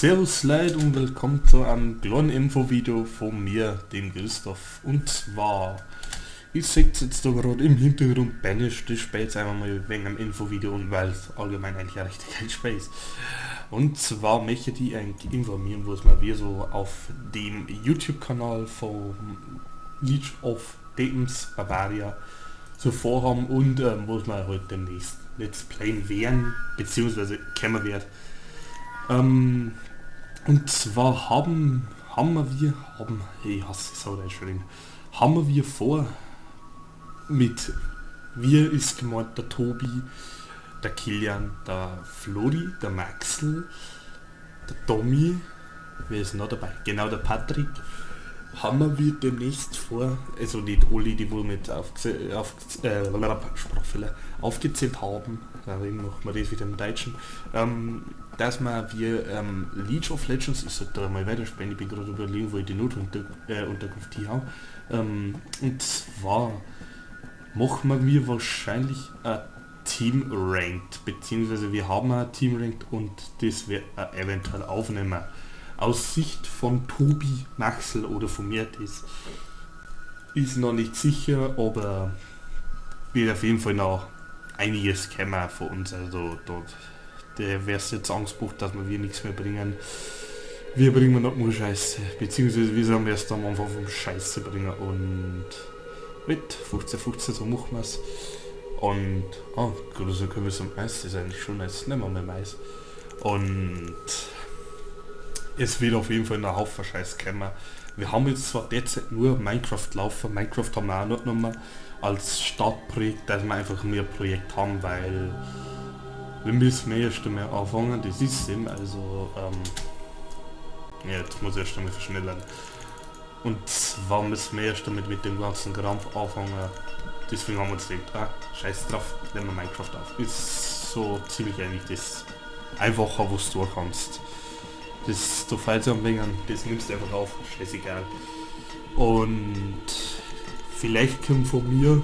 Servus Leute und willkommen zu einem kleinen Infovideo von mir, dem Christoph. Und zwar, ihr seht jetzt da gerade im Hintergrund Banished, das spielt jetzt einfach mal wegen einem Infovideo und weil es allgemein eigentlich ein recht geil Spiel ist. Und zwar möchte ich eigentlich informieren, was wir so auf dem YouTube-Kanal von League of Legends Bavaria so vorhaben und was wir halt demnächst Let's Playen werden, beziehungsweise kommen wird. Und zwar haben wir, ich hasse es so schön, haben wir vor, mit wir ist gemeint der Tobi, der Kilian, der Flori, der Maxel, der Tommy, wer ist noch dabei? Genau, der Patrick, haben wir demnächst vor, also nicht alle, die wohl mit Sprachfehler, aufgezählt haben, deswegen machen wir das wieder im Deutschen, dass wir League of Legends, ich sollte da mal weiterspielen, ich bin gerade überlegen, wo ich die Notunterkunft hier habe, und zwar machen wir wahrscheinlich ein Team Ranked, beziehungsweise wir haben ein Team Ranked und das wird eventuell aufnehmen. Aus Sicht von Tobi, Maxel oder von mir, das ist noch nicht sicher, aber wird auf jeden Fall noch einiges kommen von uns. Also dort, der wäre es jetzt Angst bucht, dass wir nichts mehr bringen. Wir bringen noch nur Scheiße, beziehungsweise wir sagen erst am Anfang vom Scheiße bringen und mit 15, 15, so machen wir's. Und, oh, große Kürbis am Eis, das ist eigentlich schon nice, nehmen wir mal Mais. Und es wird auf jeden Fall noch ein Haufen Scheiß kommen. Wir haben jetzt zwar derzeit nur Minecraft laufen, Minecraft haben wir auch noch genommen als Startprojekt, dass wir einfach mehr Projekt haben, weil wir müssen erst einmal anfangen, das ist eben, also ja, jetzt muss ich erst einmal verschnellern. Und zwar müssen wir erst damit mit dem ganzen Krampf anfangen. Deswegen haben wir uns gedacht, ah, scheiß drauf, nehmen wir Minecraft auf. Ist so ziemlich eigentlich das einfacher, was du kannst. Das du falls am wenig, das nimmst du einfach auf, scheißegal. Und vielleicht kommt von mir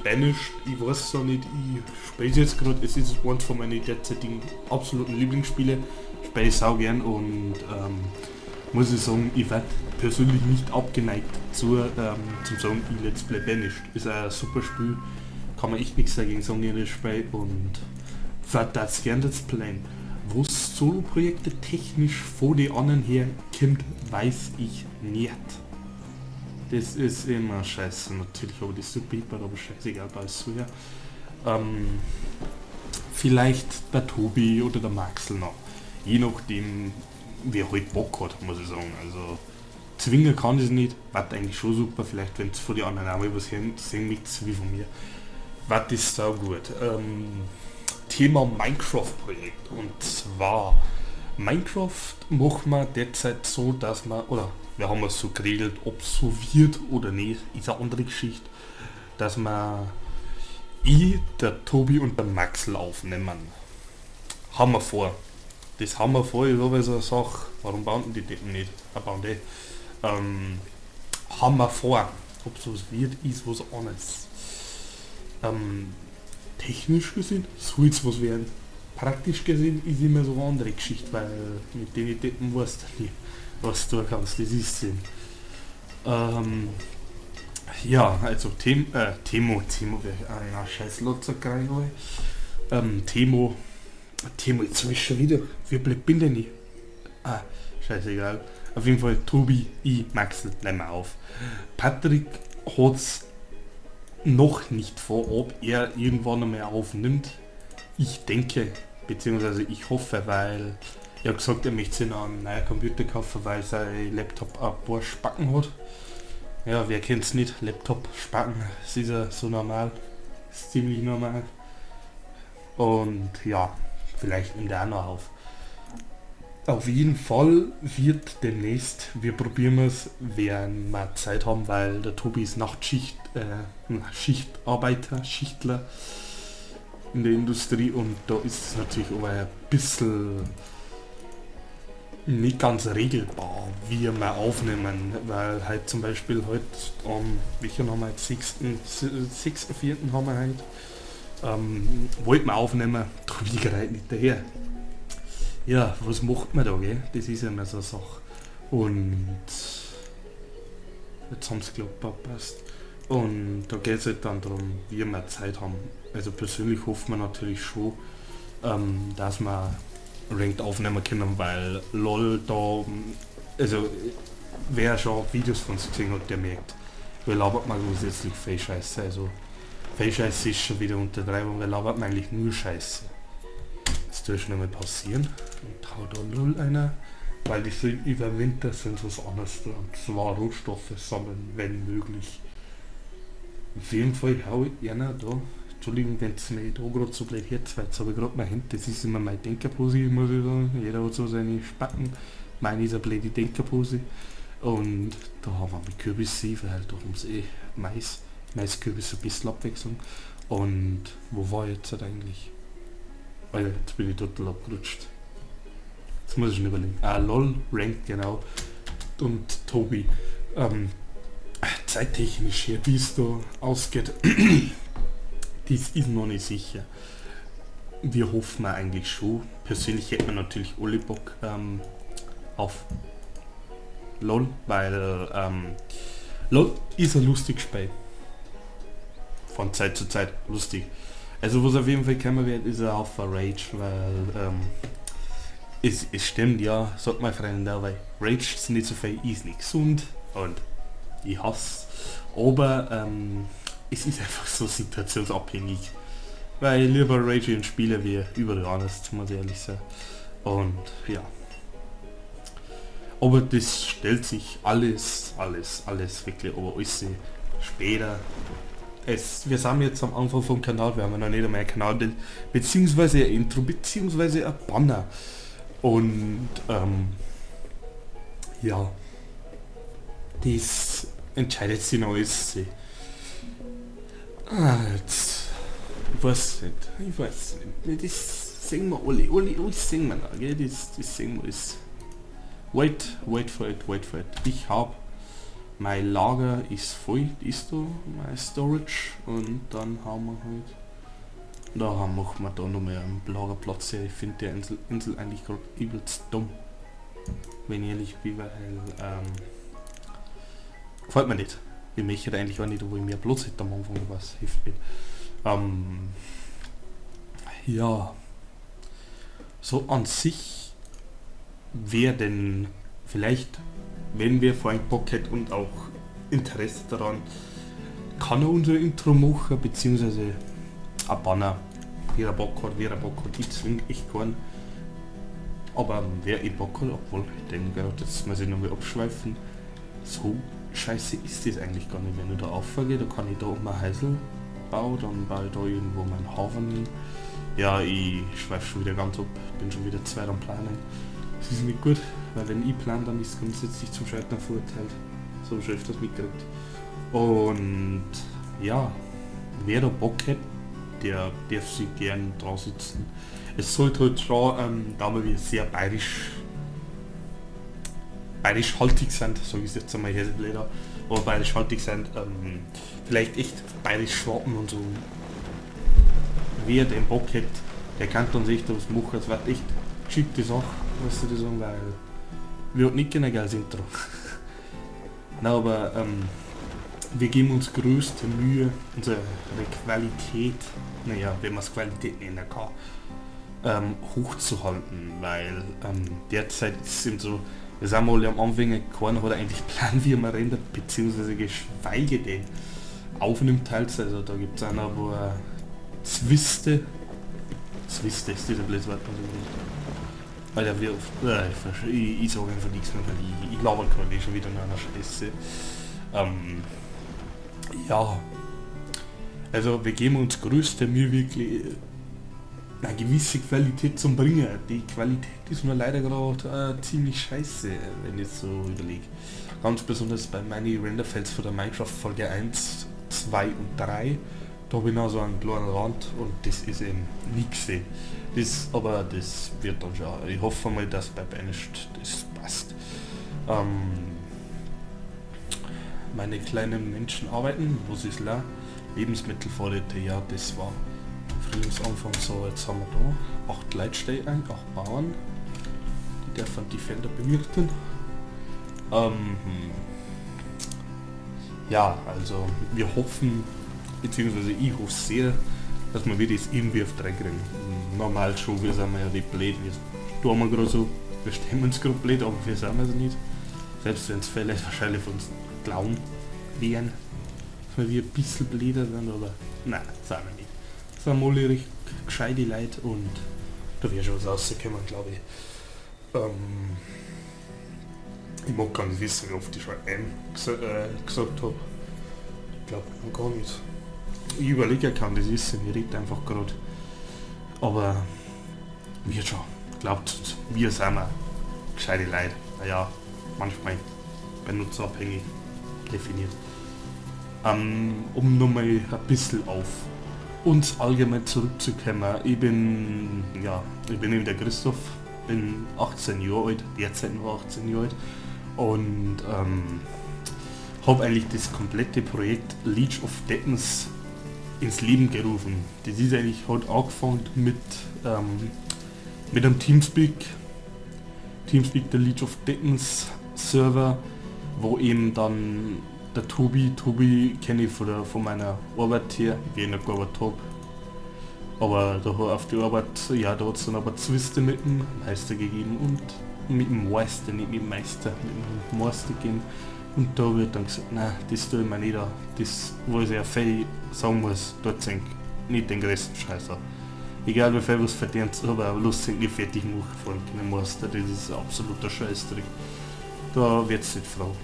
Banished, ich weiß es noch nicht, ich spiele jetzt gerade, es ist eins von meinen derzeitigen absoluten Lieblingsspiele, spiele ich sau gern und muss ich sagen, ich werde persönlich nicht abgeneigt zum sagen, ich Let's Play Banished. Ist ein super Spiel, kann man echt nichts dagegen sagen in das Spiel und würde das gern Let's Playen. Was Solo-Projekte technisch vor die anderen her kommt, weiß ich nicht. Das ist immer scheiße, natürlich, aber das ist super, aber scheißegal, weiß so ja. Vielleicht der Tobi oder der Maxel noch. Je nachdem, wer halt Bock hat, muss ich sagen. Also zwingen kann ich es nicht, war eigentlich schon super, vielleicht wenn es von den anderen auch mal was hören, sehen nichts wie von mir. Was ist sau gut. Thema Minecraft-Projekt, und zwar Minecraft machen wir derzeit so, dass wir, oder wir haben es so geregelt, ob es so wird oder nicht, ist eine andere Geschichte, dass wir ich, der Tobi und der Maxel aufnehmen. Haben wir vor. Das haben wir vor, ich habe so eine Sache, warum bauen die Deppen nicht? Ah, bauen die. Haben wir vor. Ob es was wird, ist was anderes. Technisch gesehen soll es was werden. Praktisch gesehen ist immer so eine andere Geschichte, weil mit den Deppen weißt du nie, was du kannst, das ist Sinn. Ja, also Temo, Temo, ah ja, scheiß Lotzer Temo, Temo, jetzt hab ich schon wieder, wie blöd bin denn ich? Ah, scheißegal. Auf jeden Fall Tobi, ich, Maxel, nehmen wir auf. Patrick hat's noch nicht vor, ob er irgendwann einmal aufnimmt. Ich denke, beziehungsweise ich hoffe, weil er hat gesagt, er möchte sich noch einen neuen Computer kaufen, weil sein Laptop ein paar Spacken hat. Ja, wer kennt's nicht? Laptop, Spacken, das ist ja so normal. Ist ziemlich normal. Und ja, vielleicht nimmt er auch noch auf. Auf jeden Fall wird demnächst, wir probieren es, werden wir Zeit haben, weil der Tobi ist Nachtschicht, Schichtarbeiter, Schichtler in der Industrie und da ist es natürlich auch ein bisschen nicht ganz regelbar, wie wir aufnehmen, weil halt zum Beispiel heute am, welchen haben wir jetzt, 6.4. haben wir heute, wollten wir aufnehmen, Tobi geht nicht daher. Ja, was macht man da, gell? Das ist immer so eine Sache. Und jetzt haben sie geglaubt, passt. Und da geht es halt dann darum, wie wir Zeit haben. Also persönlich hoffen wir natürlich schon, dass wir Ranked aufnehmen können, weil LOL da, also wer schon Videos von uns gesehen hat, der merkt, wir labert mal grundsätzlich viel Scheiße. Also viel Scheiße ist schon wieder Untertreibung, wir labert eigentlich nur Scheiße. Das darf schon einmal passieren. Und hau da LOL einer, weil die sind über Winter sind was anderes dran. Und zwar Rohstoffe sammeln, wenn möglich. Auf jeden Fall hau ich einer da. Entschuldigung, wenn es mir da gerade so blöd herz, weil jetzt habe ich gerade mein Hand, das ist immer meine Denkerpose, muss ich sagen. Jeder hat so seine Spacken. Meine ist eine blöde Denkerpose. Und da haben wir mit Kürbis, weil da haben sie eh Mais. Mais-Kürbis, ein bisschen Abwechslung. Und wo war ich jetzt halt eigentlich? Alter, jetzt bin ich total abgerutscht. Jetzt muss ich schon überlegen. Ah, LOL, Ranked, genau. Und Tobi. Zeittechnisch hier, wie es da ausgeht, das ist noch nicht sicher. Wir hoffen eigentlich schon. Persönlich hätten wir natürlich alle Bock auf LOL, weil LOL ist ein lustiges Spiel. Von Zeit zu Zeit lustig. Also was auf jeden Fall kommen wird, ist ein Haufen Rage, weil es stimmt, ja, sagt mein Freund auch, weil Rage ist nicht so viel, ist nicht gesund und ich hasse. Aber es ist einfach so situationsabhängig. Weil lieber Rage und Spiele wie überall anders, muss ich ehrlich sagen. Und ja. Aber das stellt sich alles wirklich, aber alles später. Wir sind jetzt am Anfang vom Kanal, wir haben ja noch nicht einmal ein Kanalbild, beziehungsweise ein Intro, beziehungsweise ein Banner. Und ja, das entscheidet sich noch alles. Ah, jetzt, ich weiß nicht, das sehen wir alle, alles sehen wir noch, gell? Das sehen wir alles. Wait for it. Ich hab, mein Lager ist voll, ist da, mein Storage, und dann haben wir halt, da machen wir da noch mehr einen Lagerplatz her. Ich finde der Insel eigentlich gerade übelst dumm, wenn ich ehrlich bin, weil gefällt mir nicht. Ich möchte eigentlich auch nicht, wo ich mehr Platz hätte am Anfang, was hilft mir. Ja, so an sich wäre denn vielleicht, wenn wir vor allem Bock hätten und auch Interesse daran, kann er unser Intro machen, beziehungsweise ein Banner, wer Bock hat, ich zwing echt keinen. Aber wer eh Bock hat, obwohl ich denke, jetzt muss ich nochmal abschweifen, so scheiße ist das eigentlich gar nicht. Wenn ich da aufgehe, da kann ich da oben ein Häusl bauen, dann baue ich da irgendwo meinen Hafen hin. Ja, ich schweife schon wieder ganz ab, bin schon wieder zwei am Planen. Das ist nicht gut, weil wenn ich plane, dann ist es grundsätzlich zum Scheitern verurteilt. So habe ich öfters mitgekriegt. Und ja, wer da Bock hat, der darf sich gern dran sitzen. Es sollte halt schon, da wir sehr bayerisch haltig sind, sage ich jetzt einmal, Häselblätter, aber bayerisch haltig sind, vielleicht echt bayerisch Schwaben und so. Wer den Bock hat, der kann dann sich da was machen. Es wird echt geschickte Sache, was du da sagen, weil wir hatten nicht ein geiles Intro. Na, aber wir geben uns größte Mühe, unsere Qualität, naja, wenn man es Qualität nennen kann, hochzuhalten, weil derzeit ist es eben so, wir sind alle am Anfang, keiner hat eigentlich Plan, wie man rendert, beziehungsweise geschweige denn aufnimmt teils, also da gibt es einer, wo er Zwiste ist dieser blöde Wort, weil der wirft, ich sage einfach nichts mehr, weil ich laber gerade schon wieder in einer Scheiße. Ja, also wir geben uns größte Mühe wirklich eine gewisse Qualität zum Bringen. Die Qualität ist nur leider gerade ziemlich scheiße, wenn ich so überlege. Ganz besonders bei meinen Renderfiles von der Minecraft Folge 1, 2 und 3. Da habe ich noch so einen kleinen Rand und das ist eben nix. Das, aber das wird dann schon. Ich hoffe mal, dass bei Banished das passt. Meine kleinen Menschen arbeiten, was ist la? Lebensmittelvorräte, ja, das war Frühlingsanfang. So, jetzt haben wir da 8 Leute stehen ein, 8 Bauern. Dürfen die Felder bewirten. Ja, also wir hoffen, beziehungsweise ich hoffe sehr, dass wir wieder das irgendwie auf drei kriegen. Normal schon, wir sind ja nicht blöd, wir tun wir gerade so, wir stemmen uns gerade blöd, aber wir sind es nicht. Selbst wenn es vielleicht wahrscheinlich von uns glauben wären, dass wir ein bisschen blöder sind, aber nein, sind wir nicht. Das sind alle recht gescheite Leute und da wird schon was rauskommen, glaube ich. Ich mag gar nicht wissen, wie oft ich schon M gesagt habe. Ich glaube noch gar nicht. Ich überlege, kann das wissen, ich rede einfach gerade. Aber wird schon. Glaubt uns, wir sind wir gescheite Leute. Naja, manchmal benutzerabhängig definiert. Um nochmal ein bisschen auf uns allgemein zurückzukommen. Ich bin eben der Christoph, bin 18 Jahre alt, derzeit noch 18 Jahre alt und habe eigentlich das komplette Projekt League of Deppens ins Leben gerufen. Das ist eigentlich, hat angefangen mit einem Teamspeak, der League of Deppens Server, wo eben dann der Tobi kenne ich von meiner Arbeit her, wie ich noch gearbeitet habe. Aber da auf die Arbeit, ja, da hat es dann aber Zwiste mit dem Meister gegeben und mit dem Meister, nicht mit dem Meister, mit dem Meister gegeben. Und da wird dann gesagt, nein, das tue ich mir nicht an. Das, was ich auf viel sagen muss, dort sind nicht den größten Scheißer. Egal wie viel was verdient, aber lustig nicht fertig machen von dem Meister, das ist ein absoluter Scheißdreck. Da wird's nicht froh.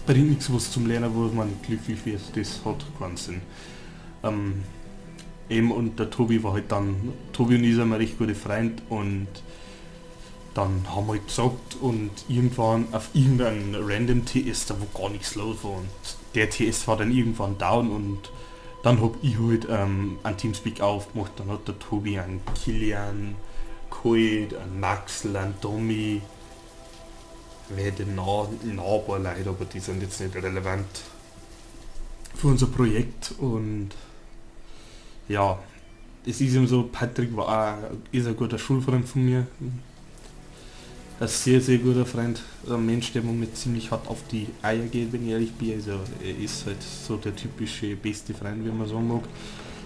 Bringt nichts was zum Lernen, wo man nicht glücklich wird, das hat keinen Sinn. Eben und der Tobi war halt dann, Tobi und ich sind ein recht guter Freund und dann haben wir halt gesagt und irgendwann auf irgendeinen random TS, da wo gar nichts los war und der TS war dann irgendwann down und dann hab ich halt einen Teamspeak aufgemacht, dann hat der Tobi einen Kilian geholt, einen Maxl, einen Tommy, wer denn noch ein paar Leute, aber die sind jetzt nicht relevant für unser Projekt und ja, es ist eben so, Patrick war auch, ist ein guter Schulfreund von mir, ein sehr, sehr guter Freund, ein Mensch, der mir ziemlich hart auf die Eier geht, wenn ich ehrlich bin, also er ist halt so der typische beste Freund, wie man sagen mag.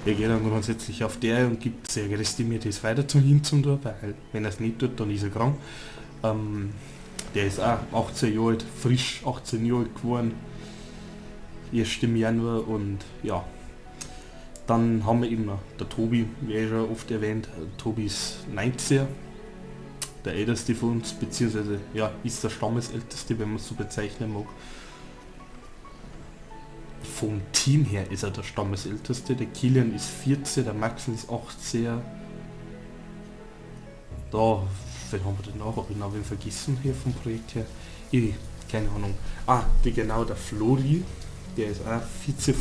Er geht dann grundsätzlich auf die Eier und gibt sehr mir das weiter zu ihm zum tun, weil wenn er es nicht tut, dann ist er krank. Der ist auch 18 Jahre alt, frisch 18 Jahre alt geworden, erst im Januar und ja. Dann haben wir eben noch der Tobi, wie schon oft erwähnt, Tobi ist 19, der älteste von uns, beziehungsweise ja, ist der Stammesälteste, wenn man es so bezeichnen mag. Vom Team her ist er der Stammesälteste, der Kilian ist 14, der Maxl ist 18. Da, wen haben wir denn noch? Hab ich noch wen vergessen hier vom Projekt her? Ich, keine Ahnung. Ah, die, genau, der Flori, der ist auch 14,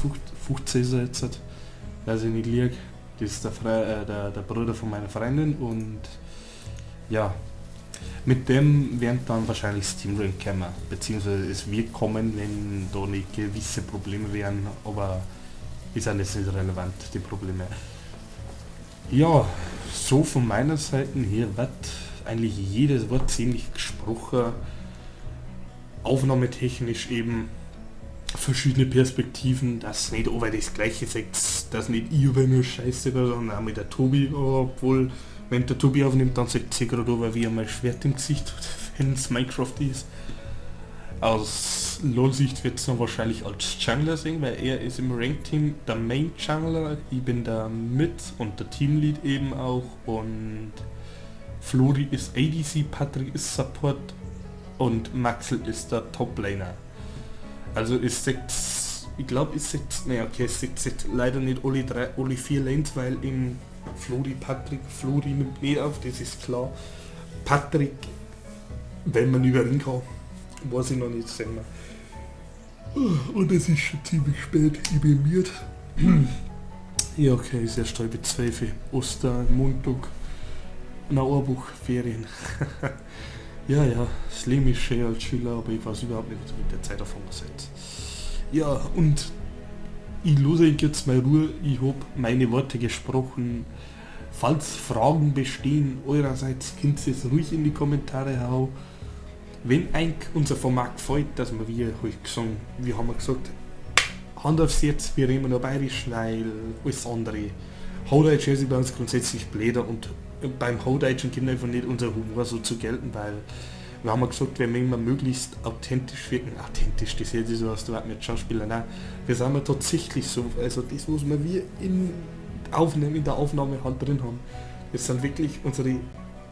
15 ist er jetzt, weiß ich nicht lieg. Das ist der Bruder von meiner Freundin und ja, mit dem werden dann wahrscheinlich Steam Rank kommen, beziehungsweise es wird kommen, wenn da nicht gewisse Probleme wären, aber ist alles nicht relevant, die Probleme. Ja, so von meiner Seite hier wird eigentlich jedes Wort ziemlich gesprochen, aufnahmetechnisch eben verschiedene Perspektiven, dass nicht over das gleiche sagt, dass nicht ich über nur Scheiße war, sondern auch mit der Tobi, obwohl wenn der Tobi aufnimmt, dann sagt sie gerade over, wie er mal Schwert im Gesicht hat, wenn es Minecraft ist. Aus LoL-Sicht wird es dann wahrscheinlich als Jungler sehen, weil er ist im Rank-Team der Main-Jungler, ich bin der Mid und der Teamlead eben auch und Flori ist ADC, Patrick ist Support und Maxl ist der Top-Laner. Also ist sechs, ich glaube ist sechs, naja okay, es sechs leider nicht alle vier Lanes, weil im Flori, Patrick, Flori nimmt nicht auf, das ist klar. Patrick, wenn man über ihn kann, weiß ich noch nicht, sehen wir. Und es ist schon ziemlich spät, ich bin müde. Ja okay, ist erst 11:30, Ostermontag, nach einer Woche Ferien. Ja, ja, das Leben ist schön als Schüler, aber ich weiß überhaupt nicht, was ich mit der Zeit anfangen soll. Ja, und ich lasse euch jetzt mal Ruhe, ich hab meine Worte gesprochen. Falls Fragen bestehen eurerseits, könnt ihr es ruhig in die Kommentare hauen. Wenn euch unser Format gefällt, dass wir, wie euch gesagt, wie haben wir gesagt, Hand aufs Herz, wir reden nur bayerisch, weil alles andere Hochdeutsch ist bei uns grundsätzlich bläder und beim Hochdeutschen kommt einfach nicht unser Humor so zu gelten, weil wir haben gesagt, wir möchten möglichst authentisch wirken. Authentisch, das hört sich so aus, da mit Schauspieler. Nein, wir sind wir tatsächlich so, also das, was wir in der Aufnahme halt drin haben, das sind wirklich unsere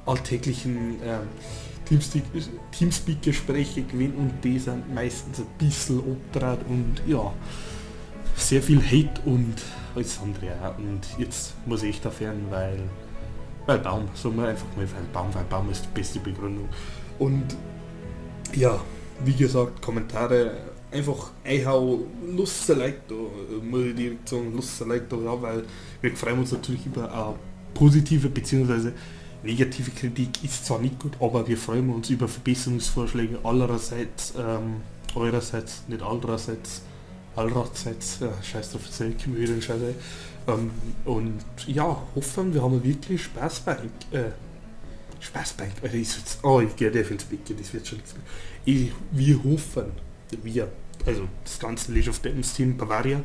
alltäglichen Teamspeak-Gespräche gewesen und die sind meistens ein bisschen obdraht und ja, sehr viel Hate und alles andere auch. Und jetzt muss ich echt aufhören, weil Baum, sagen wir einfach mal, weil Baum ist die beste Begründung. Und ja, wie gesagt, Kommentare einfach einhau, lasst ein Like da, muss ich direkt sagen, lasst ein Like da, ja, weil wir freuen uns natürlich über eine positive bzw. negative Kritik, ist zwar nicht gut, aber wir freuen uns über Verbesserungsvorschläge allererseits, eurerseits, nicht allererseits, allerseits, ja, scheiß drauf, jetzt kommen wir wieder in Scheiße. Und ja, hoffen, wir haben wirklich Spaß bei, Spaß bei, Alter, ich jetzt, oh, ich gehe definitiv ins Bett, das wird schon nichts mehr. Wir hoffen, wir, also das ganze League of Legends Team Bavaria,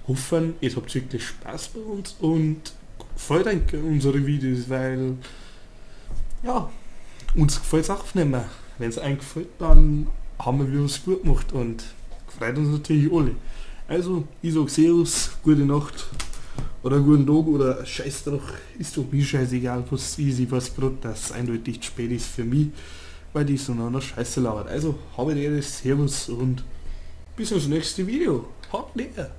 hoffen, ihr habt wirklich Spaß bei uns und gefällt euch unsere Videos, weil, ja, uns gefällt es aufnehmen. Wenn es euch gefällt, dann haben wir was gut gemacht und freut uns natürlich alle. Also, ich sag Servus, gute Nacht oder guten Tag oder scheiß drauf, ist doch mir scheißegal, was ist, ich weiß grad, dass es eindeutig zu spät ist für mich, weil die so noch Scheiße labert. Also, habe die Ehre, Servus und bis ins nächste Video. Habt leer!